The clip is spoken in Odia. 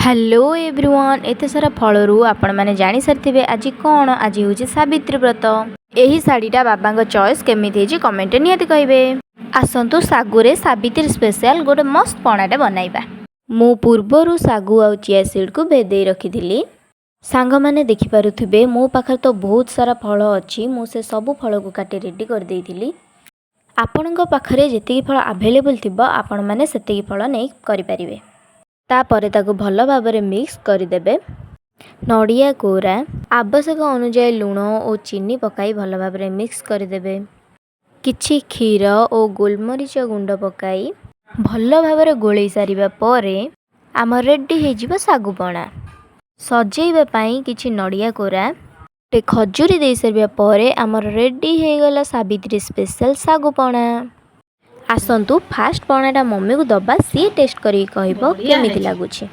ହ୍ୟାଲୋ ଏଭ୍ରିୱାନ୍, ଏତେ ସାରା ଫଳରୁ ଆପଣମାନେ ଜାଣିସାରିଥିବେ ଆଜି କ'ଣ। ଆଜି ହେଉଛି ସାବିତ୍ରୀ ବ୍ରତ। ଏହି ଶାଢ଼ୀଟା ବାବାଙ୍କ ଚଏସ୍। କେମିତି ହେଇଛି, କମେଣ୍ଟରେ ନିହାତି କହିବେ। ଆସନ୍ତୁ, ଶାଗୁରେ ସାବିତ୍ରୀ ସ୍ପେଶାଲ ଗୋଟେ ମସ୍ତ ପଣାଟେ ବନାଇବା। ମୁଁ ପୂର୍ବରୁ ଶାଗୁ ଆଉ ଚିଆ ସିଡ଼୍କୁ ଭେଦେଇ ରଖିଥିଲି। ସାଙ୍ଗମାନେ ଦେଖିପାରୁଥିବେ, ମୋ ପାଖରେ ତ ବହୁତ ସାରା ଫଳ ଅଛି। ମୁଁ ସେ ସବୁ ଫଳକୁ କାଟି ରେଡ଼ି କରିଦେଇଥିଲି। ଆପଣଙ୍କ ପାଖରେ ଯେତିକି ଫଳ ଆଭେଲେବୁଲ୍ ଥିବ, ଆପଣମାନେ ସେତିକି ଫଳ ନେଇ କରିପାରିବେ। ତାପରେ ତାକୁ ଭଲ ଭାବରେ ମିକ୍ସ କରିଦେବେ। ନଡ଼ିଆ କୋରା, ଆବଶ୍ୟକ ଅନୁଯାୟୀ ଲୁଣ ଓ ଚିନି ପକାଇ ଭଲ ଭାବରେ ମିକ୍ସ କରିଦେବେ। କିଛି କ୍ଷୀର ଓ ଗୋଲମରିଚ ଗୁଣ୍ଡ ପକାଇ ଭଲ ଭାବରେ ଗୋଳେଇ ସାରିବା ପରେ ଆମର ରେଡ଼ି ହେଇଯିବ ଶାଗୁ ପଣା। ସଜେଇବା ପାଇଁ କିଛି ନଡ଼ିଆ କୋରା, ଗୋଟେ ଖଜୁରୀ ଦେଇସାରିବା ପରେ ଆମର ରେଡ଼ି ହେଇଗଲା ସାବିତ୍ରୀ ସ୍ପେଶାଲ ଶାଗୁ ପଣା। ଆସନ୍ତୁ, ଫାଷ୍ଟ ପଣାଟା ମମିକୁ ଦେବା। ସିଏ ଟେଷ୍ଟ କରିକି କହିବ ବଢ଼ିଆ କେମିତି ହେଇଛି। ଲାଗୁଛି।